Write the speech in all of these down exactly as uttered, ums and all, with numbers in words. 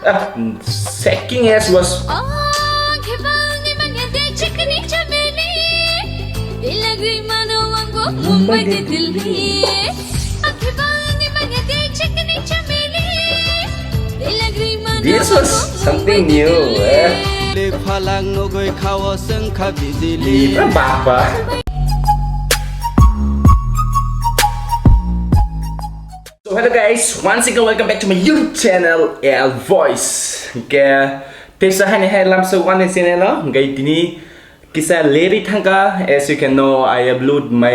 Ah, shaking ass was. Oh, khebangni manya de chikni chameli. Dilagri mano wango Mumbai de Delhi. Ah, khebangni manya de chikni chameli. Dilagri mano This was wango something Mumbai de new, Delhi. Eh? Le phalang nogoi khawo sengkha bijili. Ipra baba. So hello guys, once again welcome back to my YouTube channel, L Voice. Hingke teisa hani hai lamso wani channel o, hingke tini kisa leri thangka. As you can know, I upload my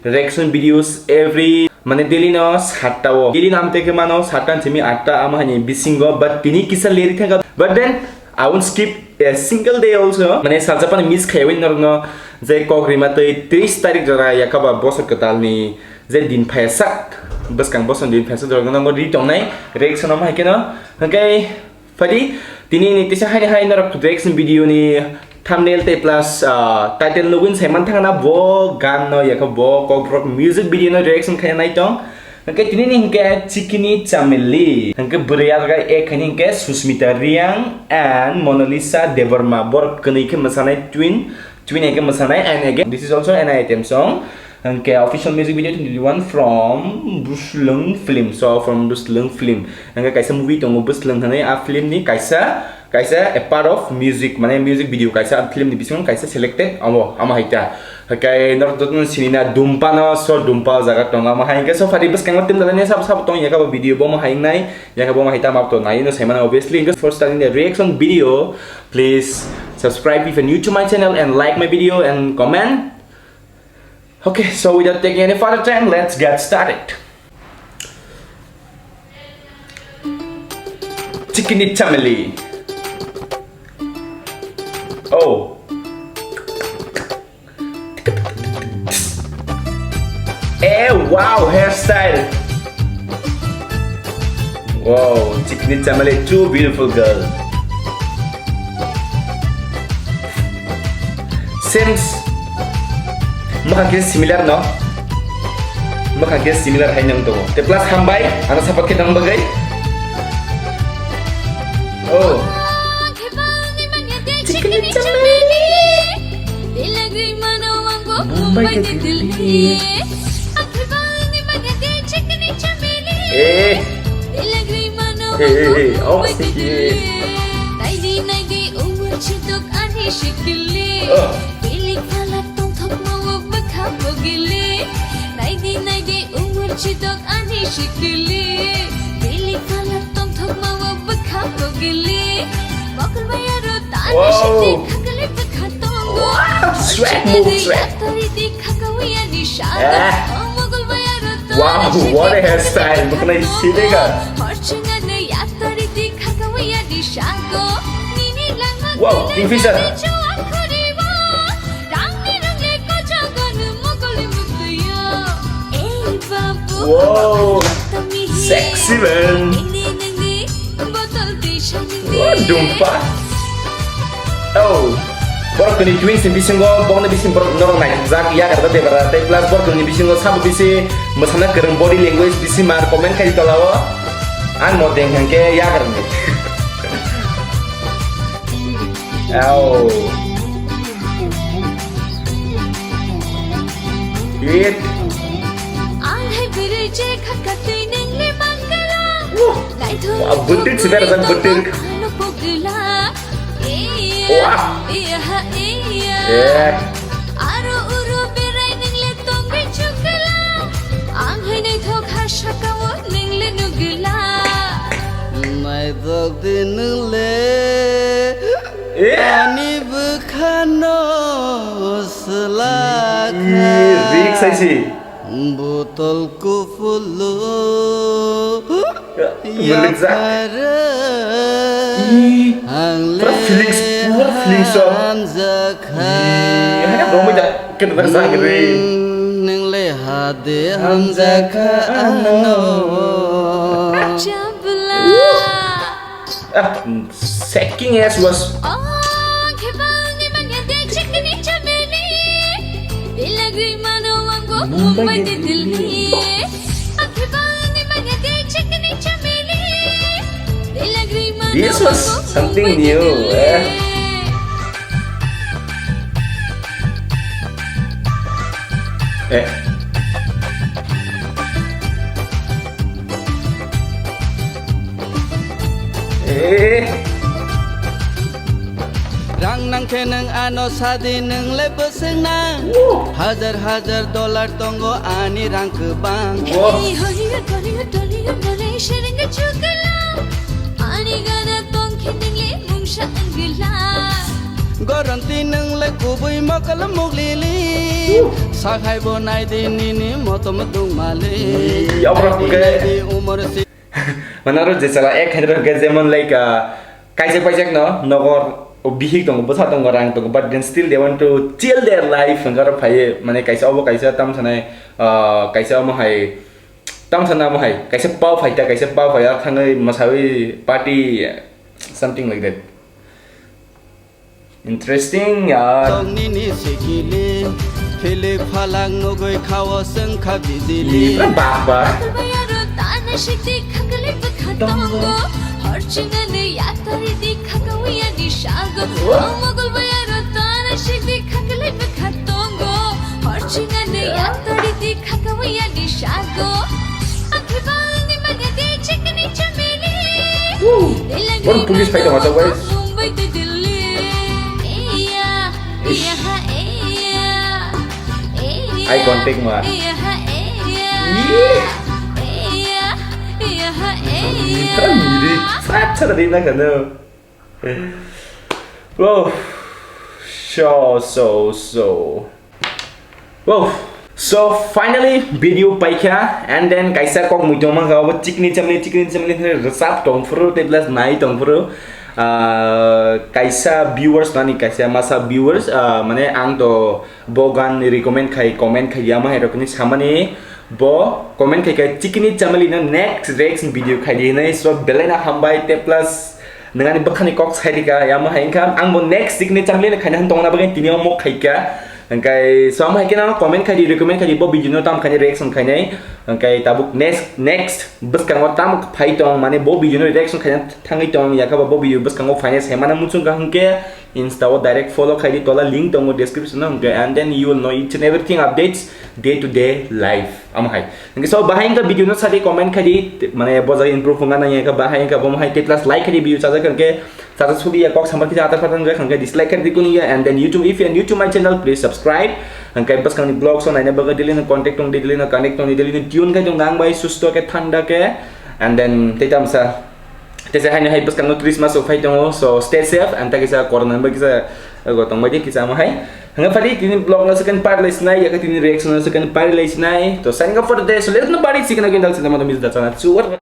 reaction videos every, mane, daily no satta o. Daily no amteke mano satta simi atta ama hani bisingo, but tini kisa leri thangka. But then I won't skip a single day also. Mane, saljapani miss khaiwi norokno je kok rima tei tris tarik jora yakaba bosor kwtalni je din phaisak, bwskang bosor din phaisak jora norokno ri tongnai reaction omo hai kheno. Hingke phadi tini ni tisa hai hai norok reaction video ni thumbnail tei plus, ah, title nugwi sai man thangna bo gan no yakha bo kokborok music video no reaction khaina nai tong. Hingke tini ni hingke Chikini Chameli. Hingke bwrwi alga ek hini hingke Susmita Reang and Monalisa Debbarma. Borok kwnwi khe mwsanai twin, twin hingke mwsanai and again this is also an item song. Hingke official music video twenty twenty-one from Buslung Film. So from Buslung Film. Hingke kaisa movie tongo Buslung hwnwi a film ni kaisa kaisa a part of music, mane music video kaisa film ni bisingo kaisa selected amo, amo hai ta. Hakai norok jotono sinina Dumpa no, so Dumpa o jaga tongo, amo hai hingke so phadi bwskango team dalani sabo sabo tong yakabo video bo mo hai nai, yakabo mo hai ta map to nai no saimano obviously. Hingke for starting the reaction video, please subscribe if you're new to my channel and like my video and comment. Okay, so without taking any further time, let's get started. Chikini Chameli. Oh. Eh, wow, hairstyle. Wow, Chikini Chameli, two beautiful girls. Seems. Mwkhang khe similar no? Mwkhang khe similar hai nang tongo. Te plus hambai, ano support khe nang bagwi. Oh. Chikini Chameli. Mumbai ke Delhi. Eh. Eh, eh, eh, awas dikhe. Naidi, naidi, umur chidok ani shikili. Oh. Bilik phalak tongthok mawo bwkha bogili. Naidi, naidi, umur chidok ani shikili. Bilik phalak tongthok mawo bwkha bogili. Mokol bayaro tani Wow. shikli khakali bwkha tongo. Wow, swag move, swag. Yaktari di khakawi ani shaka. Eh. Oh, mokol bayaro Wow, what a hairstyle. Bukan isi deh, Kak. Wow, Kingfisher. Wow, sexy man. Oh, Dumpa. Oh. Borok tini twins ni bisingo, bokni bising borok norok naikjak, yakarta debara, tei plus borok tini bisingo sabo bisi mwsana kwrwng body language bisi mar comment khai tola o. Ang mo deng hangke yakar ni. Au. It. Ang hai bwrwi je kha katwi ningli mangala. Wah, bwtwk se berajak bwtwk. Wah. Eh. Aro uro berai ningli tongwi chukla. Ang hai naithok ha sakao ningli nugla. Naithok di ningli. Eh. Ani bwkhano swlakha. Ih, rik saisi. Botol kuphulu. Ya, yakharwi. Ih, pura feelings, pura feelings of. Hamjakha. Ih, hanya romwi da, kena da sangri. Ningli hade hamjakha ano. Jabla. Ah, shaking ass was. Oh, khebangni manya de chikni chameli. Dilagri mano wango Mumbai de Delhi. Ah, khebangni manya de chikni chameli. Dilagri mano This was something new, eh? Eh. Eh. Rang nangkhe nwng ano sadi, nwng le bwswk nang. Woo. Hajar hajar dollar tongo ani rang kwbang. Woo. Hey, hoyo, tolio, tolio, nole, sherenge chukala. Ani gana tongkhe nwng le mungsa wngwla. Goronti nwng le kubui mokol muglili. Woo. Sakhai bo naidi nini motom dungmali. Ii, abra hwnkhe. Naidi umor si- Mane aro je chala ek khaidro hwnkhe jemon like, ah, kaijak paijak no nogor o bihik tongo, bwsa tongo, rang tongo, but then still they want to chill their life, hwnkhe aro phaiwi, mane kaisa obo kaisa tamsanai, ah, kaisa omo hai, tamsana omo hai, kaisa pau phaita, kaisa pau phaiya thangwi mwsawi party, something like that. Interesting, yaar. Tongni ni sikili, philik phalak nugui khao sengkha bijili. Ni, baba. Mokol bayaro tana shikti khakali bwkha tongo. Horchingani yatari di khakawi ani shago. What? O mokol bayaro tana shikti khakali bwkha tongo. Horchingani yatari di khakawi ani shago. Akhibangni magadi chikni chameli. Woo. Oro police phai tongo, guys. Mumbai to Delhi. Iya, ish. Iya, iya. Eye contact ma. Iya, iya. Iya. Iya, iya, iya. Tara miri. Sat sat ri na kano. Wow. So, so, so. Wow. So finally video paikha, and then kaisa kok muitong mankha, obo chikni chamni, chikni chamni hwnwi rwchap tongphuru tei plus nai tongphuru. Ah, kaisa viewers nani kaisa masa viewers, ah, mane ang to bo gan recommend khai, comment khai yama hai rokni samani bo comment khai khai chikni chamli no next reaction video khai di hinwi. So belai no hambai tei plus Nwng ani bwkhani kok sai rika, yamo hai wngkha, ang bo next week ni chamli no khaina hwn tongna bagwi tini omo khaikha. Hwnkhe so, amo hai khe nang comment khai di, recommend khai di, bo video no tamo khainai reaction khainai. Hwnkhe tabuk next, next bwskango tamo phai tong, mane bo video no reaction khaina thangwi tong, yakha ba bo video bwskango phainai sai mano muchung kha hwnkhe Insta o direct follow khai di, tola link tongo description o hwnkhe, and then you will know each and everything updates day to day life. Amo hai. Hwnkhe so bahai wngkha video no sadi comment khai di, mane bo jaga improve wngna nang ya kha bahai wngkha bo hai tei plus like khai di video chajak hwnkhe chajak sudi ya kok sambar kisa atar patar wngkha hwnkhe dislike khai di kunu ya, and then YouTube, if you are new to my channel, please subscribe. Hwnkhe bwskang ni vlogs o naina bagwi daily no contact tong di, daily no connect tong di, daily no tune khai tong nang bai susto khe thanda khe, and then tei tamsa Tesa haino hai bwskango Christmas rok phai tongo, so stay safe, and ta kisa corona ni bai kisa, uh, tongbai di kisa amo hai. Hwnga phari tini vlog no second part lai sinai, yakha tini reaction no second part lai sinai. To signing off for the day, so let us know bari sikna kin dal sinai, mata mis da chana chuwar.